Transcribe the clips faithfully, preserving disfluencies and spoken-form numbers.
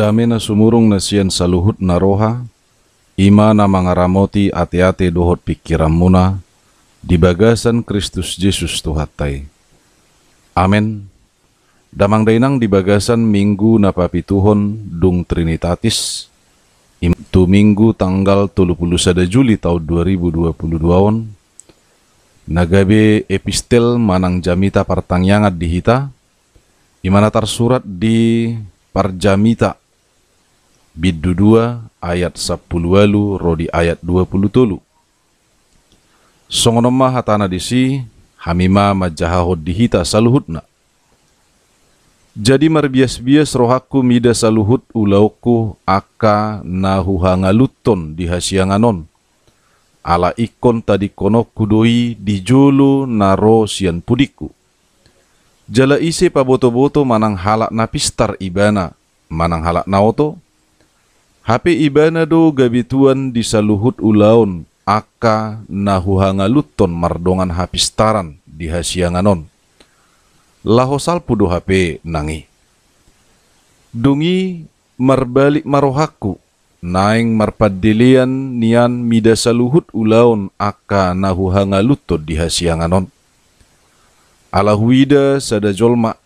Dame na sumurung na sian saluhut na roha, i ma na mangaramoti ateate dohot pingkiranmuna, di bagasan Kristus Jesus Tuhanta i. Amen. Damang dainang, di bagasan minggu na papituhon dung Trinitatis, im-, tu minggu tanggal tolu pulu sada Juli taon dua ribu dua pulu dua on, na gabe epistel manang jamita partangiangan di hita, i ma na tarsurat di Parjamita bindu dua ayat sampulu ualu ro di ayat dua pulu tolu. Songon on ma hatana disi, hami ma manjahahon di hita saluhutna. Jadi marbiasbias rohangku mida saluhut ulaonku angka na huhangaluthon di hasiangan on. Ala ingkon tadingkononku do i di jolo na ro sian pudingku. Jala ise pabotoboto manang halak na pistar ibana, manang halak na oto? Hape ibana do gabe tuan di saluhut ulaon angka na huhangaluthon mardongan hapistaran di hasiangan on. Laho salpu do hape nang i. Dung i marbalik ma rohangku, naeng marpandelean nian mida saluhut ulaon angka na huhangaluthon di hasiangan on. Ala huida sada jolma,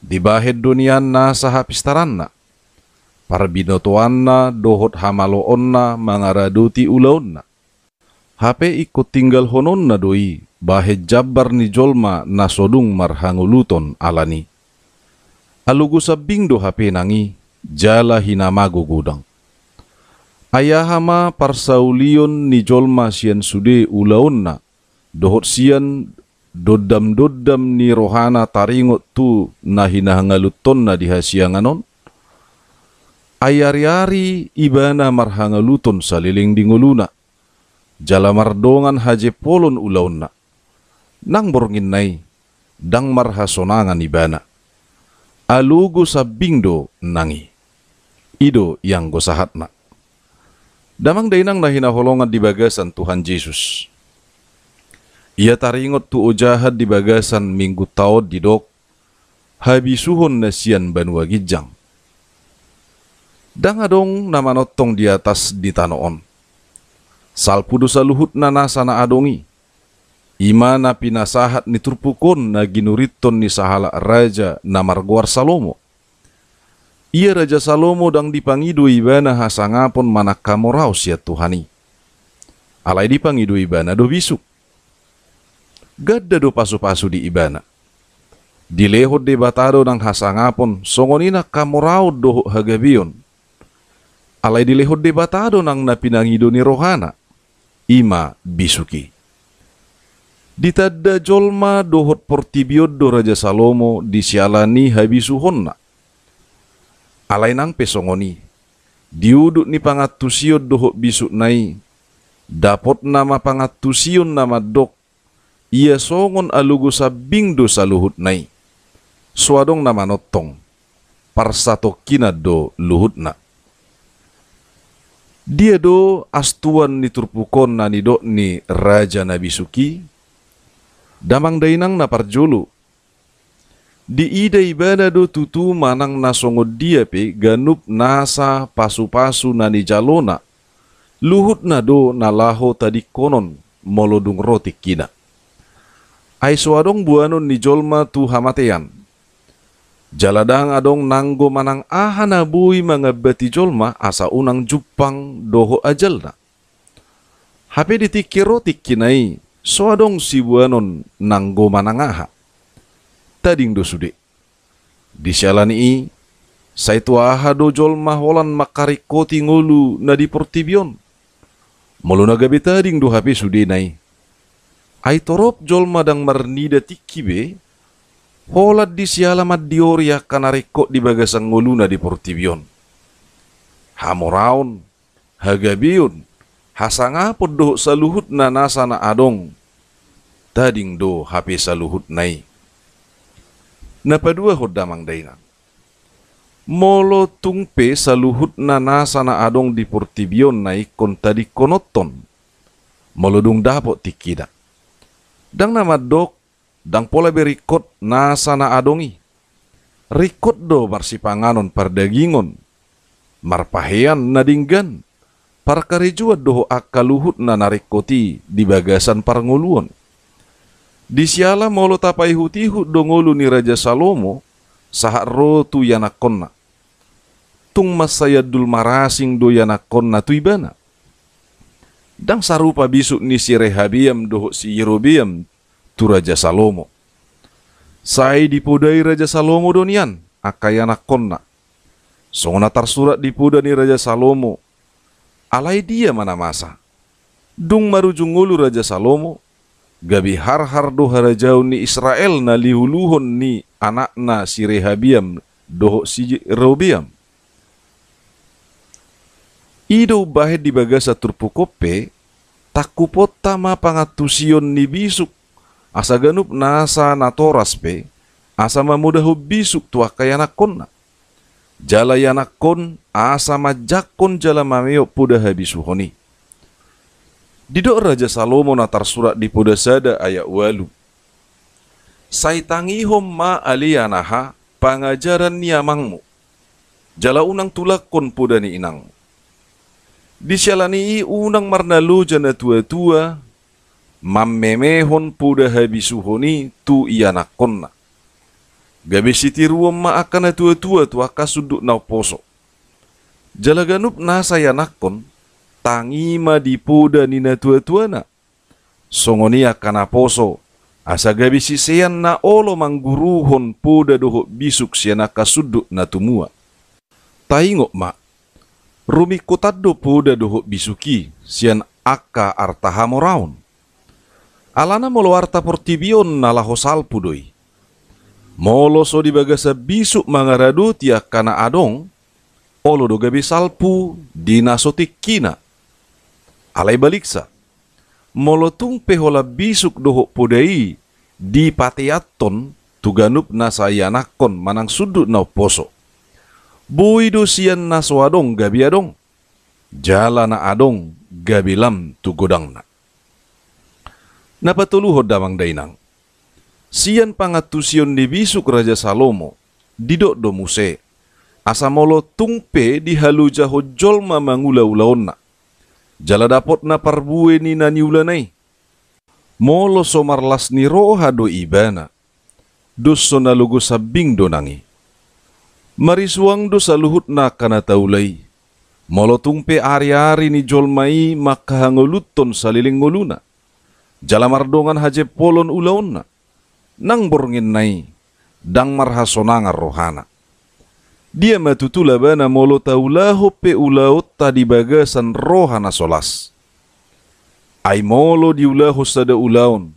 dibahen do nian nasa hapistaranna, parbinotoanna dohot hamaloonna mangaradoti ulaonna. Hape ingkon tinggalhononna do i bahen jambar ni jolma na so dung marhangoluton alani. Alogo sambing do hape nang i, jala hinamago godang. Ai aha ma parsaulion ni jolma sian sude ulaonna, dohot sian dondamdondam ni rohana taringot tu na hinahangaluthonna di hasiangan on? Ai ariari ibana marhangaluton saleleng di ngoluna, jala mardongan hajempolon ulaonna. Nang bornginna i, ndang marhasonangan ibana. Alogo sambing do nang i. I do ianggo sahatna. Damang dainang na hinaholongan di bagasan Tuhan Jesus. Ia taringot tu ojahan di bagasan minggunta on didok, habisuhon na sian banua ginjang. Ndang adong na manongtong di atas di tano on. Salpu do saluhutna nasa na adong i. I ma na pinasahat ni turpuk on na ginurithon ni sahalak raja na margoar Salomo. Ia Raja Salomo ndang dipangido ibana hasangapon manang hamoraon sian Tuhan i. Alai dipangido ibana do bisuk. Ganda do pasupasu di ibana. Dilehon Debata do nang hasangapon, songon i nang hamoraon dohot hagabeon. Alai dilehon Debata do nang na pinangido ni rohana, i ma bisuk i. Ditanda jolma dohot portibi on do Raja Salomo di siala ni habisuhonna. Alai nang pe songon i, di udut ni pangantusion dohot bisukna i, dapotna ma pangantusion na mandok, ia songon alogo sambing do saluhutna i. So adong na manongtong, parsatongkinan do luhutna. Dia do astuan ni turpuk on na nidok ni raja na bisuk i? Damang dainang na parjolo, diida ibana do tutu manang na songon dia pe ganup nasa pasupasu na nijalona, luhutna do na laho tadingkonon molo dung ro tingkina. Ai so adong boanon ni jolma tu hamatean. Jala ndang adong nanggo manang aha na boi mangambati jolma asa unang jumpang dohot ajalna. Hape di tingki ro tingkina i, so adong siboanon nanggo manang aha. Tading do sude. Di siala ni i, sai tu aha do jolma holan mangharingkoti ngolu na di portibi on? Molo na gabe tading do hape sudena i. Ai torop jolma ndang marnida tingki be, holan di siala mandiori angka na ringkot di bagasan ngoluna di portibi on. Hamoraon, hagabeon, hasangapon dohot saluhutna nasa na adong. Tading do hape saluhutna i. Na paduahon damang dainang. Molo tung pe saluhutna nasa na adong di portibi on na ingkon tadingkononhon, molo dung dapot tingkina. Ndang na mandok, ndang pola be ringkot nasa na adong i. Ringkot do marsipanganon, pardagingon, marpahean na denggan, parkarejoan dohot angka luhutna na ringkot i di bagasan parngoluon. Di siala molo tapaihut-ihut do ngolu ni Raja Salomo sahat ro tu ianakkonna. Tung mansai andul marasing do ianakkonna tu ibana. Ndang sarupa bisuk ni si Rehabeam dohot si Yerobeam tu Raja Salomo. Sai dipodai Raja Salomo do nian angka ianakkonna, songon na tarsurat di poda ni Raja Salomo. Alai dia ma na masa? Dung marujung ngolu Raja Salomo, gabe harhar do harajaon ni Israel na liuluhon ni anakna si Rehabeam dohot si Yerobeam. I do umbahen di bagasan turpuk on pe, tangkuponta ma pangantusion ni bisuk, asa ganup nasa natoras pe, asa mamodahon bisuk tu angka ianakkonna. Jala ianakkon asa manjangkon jala mamehop poda habisuhon i. Didok Raja Salomo na tarsurat di Poda sada ayat ualu: Sai tangihon ma ale anaha pangajaran ni amangmu, jala unang tulakkon poda ni inangmu. Di siala ni i unang marnaloja natua-tua mammemehon poda habisuhon i tu ianakkonna. Gabe sitiruon ma angka natua-tua tu angka sundut na umposo. Jala ganup nasa ianakkon, tangi ma di poda ni natua-tuana, songon i angka naposo, asa gabe sisean na olo mangguruhon poda dohot bisuk sian angka sundut na tumua. Taingot ma, rumingkotan do poda dohot bisuk i sian angka arta hamoraon. Alana molo arta portibi on na laho salpu do i. Molo so di bagasan bisuk mangaradoti angka na adong, olo do gabe salpu di na so tingkina. Alai baliksa, molo tung pe holan bisuk dohot poda i dipateathon tu ganup nasa ianakkon manang sundut na umposo, boi do sian na so adong gabe adong, jala na adong gabe lam tu godangna. Na patoluhon, damang dainang, sian pangantusion ni bisuk Raja Salomo, didok do muse, asa molo tung pe dihalojahon jolma mangula ulaonna, jala dapotna parbue ni na niulana i, molo so marlas ni roha do ibana, dos so na logo sambing do nang i. Marisuang do saluhutna angka na taula i, molo tung pe ari-ari ni jolma i manghangoluthon saleleng ngoluna, jala mardongan hajempolon ulaonna, nang bornginna i ndang marhasonangan rohana. Dia ma tutu labana molo taulahon pe ulaonta di bagasan roha na so las? Ai molo diulahon sada ulaon,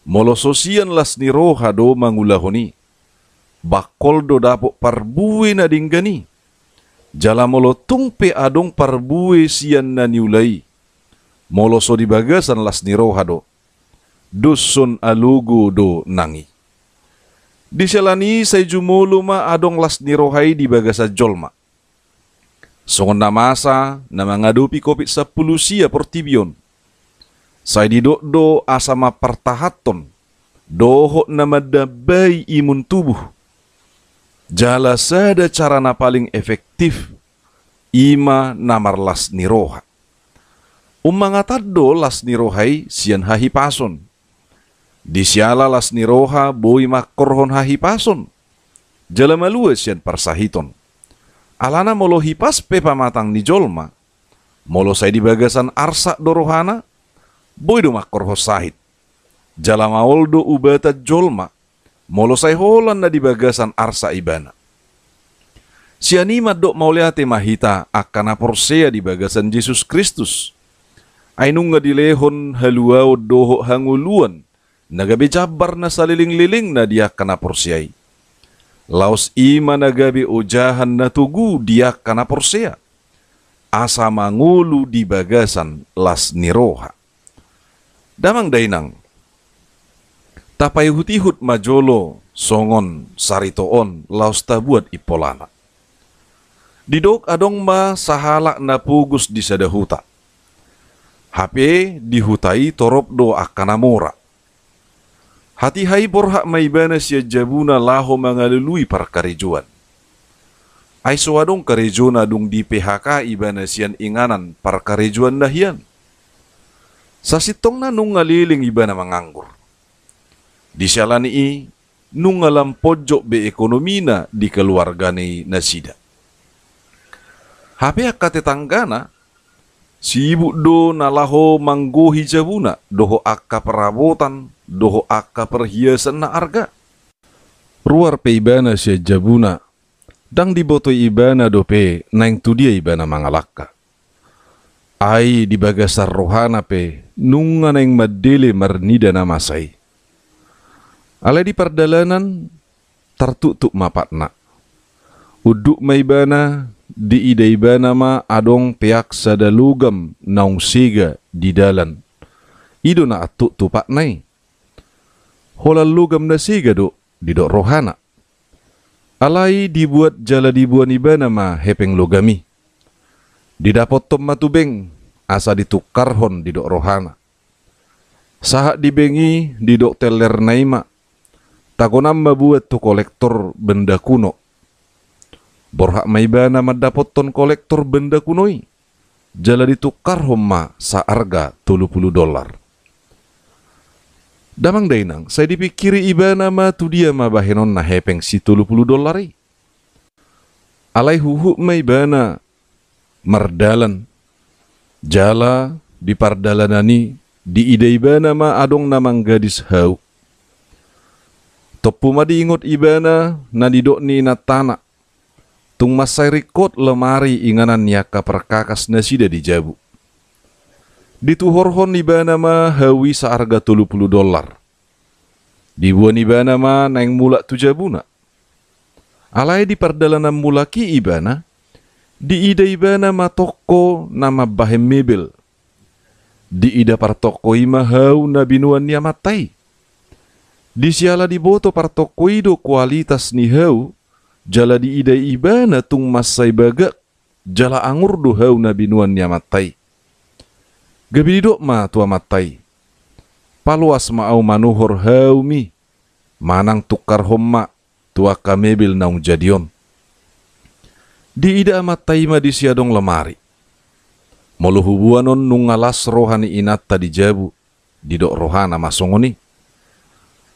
molo so sian las ni roha do mangulahon i, bangkol do dapot parbue na denggan i. Jala molo tung pe adong parbue sian na niula i, molo so di bagasan las ni roha do, dos songon alogo do nang i. Di siala ni i sai jumolo ma adong las ni roha i di bagasan jolma. Songon na masa na mangadopi covid sampulu sia portibi on, sai didok do asa mampartahanhon dohot na mandambai imun tubuh. Jala sada cara na paling efektif, i ma na marlas ni roha. Ummangan do las ni roha i sian hahipason. Di siala las ni roha boi mangkorhon hahipason, jala malua sian parsahiton. Alana molo hipas pe pamatang ni jolma, molo sai di bagasan arsak do rohana, boi do mangkorhon sahit. Jala maol do ubatan jolma, molo sai holan na di bagasan arsak ibana. Sian i mandok mauliate ma hita angka na porsea di bagasan Jesus Kristus. Ai nunga dilehon haluaon dohot hangoluan na gabe jambar na salelenglelengna di angka na porsea i. Laos i ma na gabe ojahan na togu di angka na porsea, asa mangolu di bagasan las ni roha. Damang dainang, tapaihutihut ma jolo songon sarito on laos tabuat impolana. Didok adong ma sahalak na pogos di sada huta. Hape di huta i torop do angka na mora. Hatiha i borhat ma ibana sian jabuna laho mangalului parkarejoan. Ai so adong karejona dung di P H K ibana sian inganan parkarejoanna hian. Sasintongna nunga leleng ibana manganggur. Di siala ni i nunga lam ponjot be ekonomina di keluarga ni nasida. Hape angka tetanggana sibuk do na laho manggohi jabuna dohot angka perabotan dohot angka perhiasan na arga. Ruar pe ibana sian jabuna, ndang dibotoi ibana dope naeng tu dia ibana mangalangka. Ai di bagasan rohana pe nunga naeng mandele marnida na masa i. Alai di pardalanan tartuktuk ma patna. Unduk ma ibana, diida ibana ma adong peak sada logam naung sega di dalan. I do na antuk tu patna i. Holan logam na sega do, didok rohana. Alai dibuat jala diboan ibana ma hepeng logam i. Didapothon ma tu bank, asa ditukkarhon, didok rohana. Sahat di bank i didok tellerna i ma, tagonan ma buat tu kolektor Benda Kuno. Borhat ma ibana mandapothon kolektor Benda Kuno i. Jala ditukkarhon ma saarga tolu pulu dollar. Damang dainang, sai dipingkiri ibana ma tu dia ma bahenonna hepeng si tolu pulu dollar i. Alai huhut ma ibana mardalan. Jala di pardalanan i diida ibana ma adong na manggadis hau. Tompu ma diingot ibana na nidok ni inantana. Tung mansai ringkot lemari inganan ni angka parkakas nasida di jabu. Dituhorhon ibana ma hau i saarga tolu pulu dollar. Diboan ibana ma naeng mulak tu jabuna. Alai di pardalanan mulak i ibana, diida ibana ma toko na mambahen mebel. Diida partoko i ma hau na binoan ni amanta i. Di siala diboto partoko i do kualitas ni hau, jala diida ibana tung mansai bagak jala angur do hau na binoan ni amanta i. Gabe didok ma tu amanta i, paloas ma ahu manuhor haumi, manang tukkarhon ma tu angka mebel naung jadi on. Diida amanta i ma disi adong lemari. Molo huboan on nunga las roha ni inanta di jabu, didok rohana ma songon i.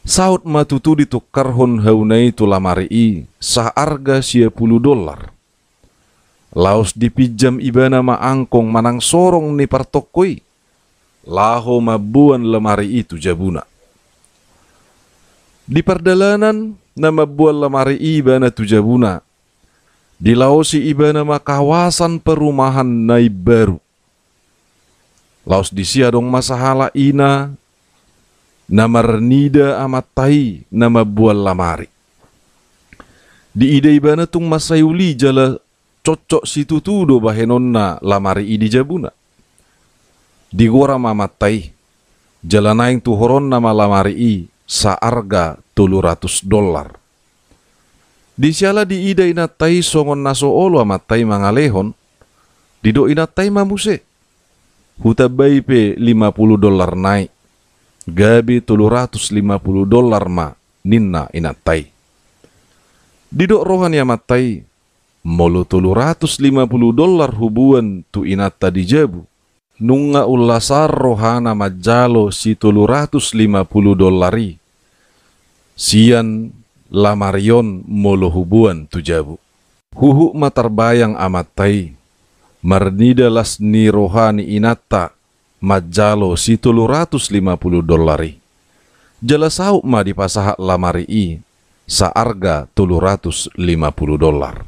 Saut ma tutu ditukkarhon hauna i tu lemari i saarga sia pulu dollar. Laos dipinjam ibana ma angkong manang sorong ni partoko i, laho mamboan lemari i tu jabuna. Di pardalanan na mamboan lemari i ibana tu jabuna, dilaosi ibana ma kawasan perumahan na imbaru. Laos disi adong ma sahalak ina na marnida amanta i na mamboan lemari. Diida ibana tung mansai uli jala cocok situtu do bahenonna lemari i di jabuna. Digora ma amanta i, jala naeng tuhoronna ma lemari i saarga tolu ratus dollar. Di siala diida inanta i songon na so olo amanta i mangalehon, didok inanta i ma muse, hutambai pe lima pulu dollar nai, gabe tolu ratus lima pulu dollar ma, ninna inanta i. Didok roha ni amanta i, molo tolu ratus lima pulu dollar huboan tu inanta di jabu, nunga ullasan rohana manjalo si tolu ratus lima pulu dollar i sian lamari on molo huboan tu jabu. Huhut ma tarbayang amanta i, marnida las ni roha ni inanta manjalo si tolu ratus lima pulu dollar i. Jala saut ma dipasahat lamari i saarga tolu ratus lima pulu dollar.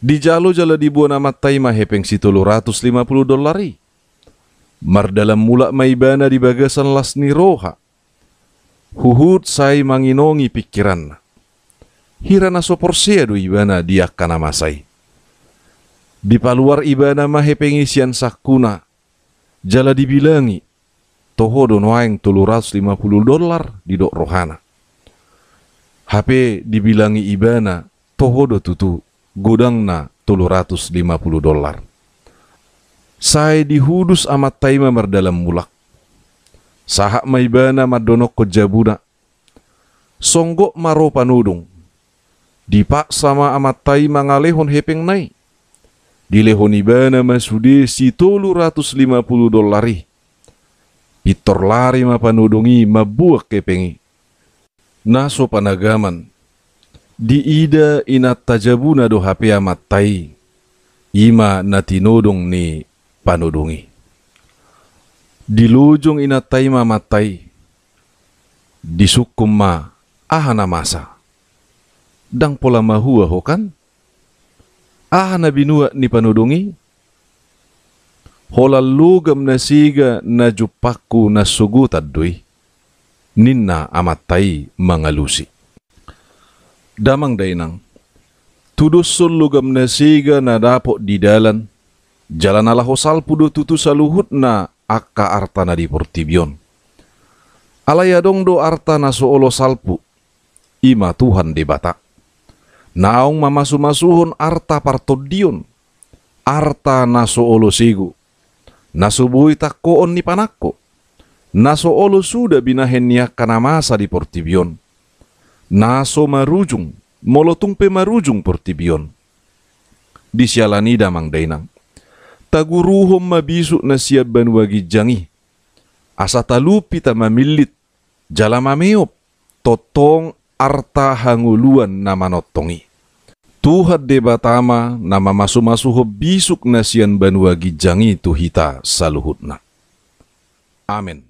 Dijalo jala diboan amanta i ma hepeng si tolu ratus lima pulu dollar i. Mardalan mulak ma ibana di bagasan las ni roha. Huhut sai manginongi pingkiranna. Hira na so porsea do ibana di angka na masa i. Dipaluar ibana ma hepeng i sian sangkuna, jala dibilangi, toho do nuaeng tolu ratus lima pulu dollar, didok rohana. Hape dibilangi ibana, toho do tutu, godangna tolu ratus lima pulu dollar. Sai dihudus amanta i ma mardalan mulak. Sahat ma ibana mandonokkon jabuna. Songgop ma ro panudung. Dipaksa ma amanta i mangalehon hepengna i. Dilehon ibana ma sude sitolu ratus lima pulu dollar i. Pintor lari ma panodong i mambuat hepeng i. Na so panagaman, diida inanta jabuna do hape amanta i, i ma na tinodong ni panodong i. Dilojong inanta i ma amanta i. Disungkun ma, aha na masa? Ndang pola mahua ho kan? Aha na binuat ni panodong i? Holan logam na sega na jumpangku na sogotan do i, ninna amanta i mangalusi. Damang dainang, tudoshon logam na sega na dapot di dalan, jala na laho salpu do tutu saluhutna angka arta na di portibi on. Alai adong do arta na so olo salpu, i ma Tuhan Debata. Naung mamasumasuhon arta partondion, arta na so olo sego, na so boi tangkoon ni panangko, na so olo suda binahen ni angka na masa di portibi on, na so marujung, molo tung pe marujung portibi on. Di siala ni i damang dainang, taguruhon ma bisuk na sian banua ginjang i, asa talup hita mamillit jala mameop tongtong arta hangoluan na manongtong i. Tuhan Debata ma na mamasumasuhon bisuk na sian banua ginjang i tu hita saluhutna. Amen.